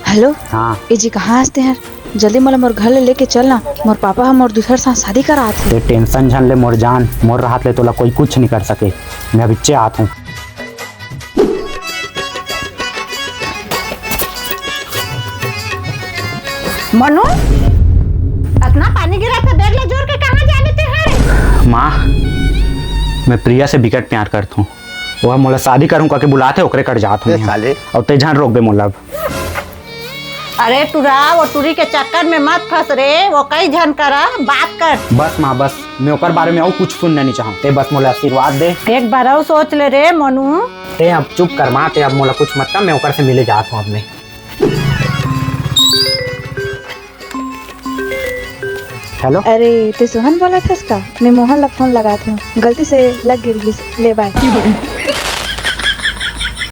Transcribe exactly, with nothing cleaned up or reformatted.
Hello. हाँ। ए जी, कहाँ हस तेहर? जल्दी मोला मोर घर ले लेके चल ना, मोर पापा ह मोर दूसर साथ शादी करात हे। ते टेंशन झन ले मोर जान, मोर रहत ले तोला कोई कुछ नहीं कर सके। मैं अब इच्चे आत हूँ। मनु, अतना पानी गिरत हे, bag ला जोर के कहाँ जाने ते हरे? माँ, मैं प्रिया से बिकट प्यार करत हूँ। वो मोला शादी करूँ कह के बुलात हे, ओकरे कर जात हूँ ए मैं। साले। अउ ते झन रोक दे मोला अब। अरे टुरा, वो टुरी के चक्कर में मत फंस रे, वो कई झन करा बात कर। बस माँ, बस, मैं ओकर बारे में अउ कुछ सुनना नहीं चाहूँ। ते बस मोला आशीर्वाद दे। एक बार अउ सोच ले रे मनु। ते अब चुप कर माँ, ते अब मोला कुछ मत कर, मैं ओकर से मिले जात हूँ अब मैं। हेलो। अरे, ते सोहन बोलत हस का? मैं मोहन ला फोन लगात हूँ, गलती से लग गिर गिस। ले, बाय।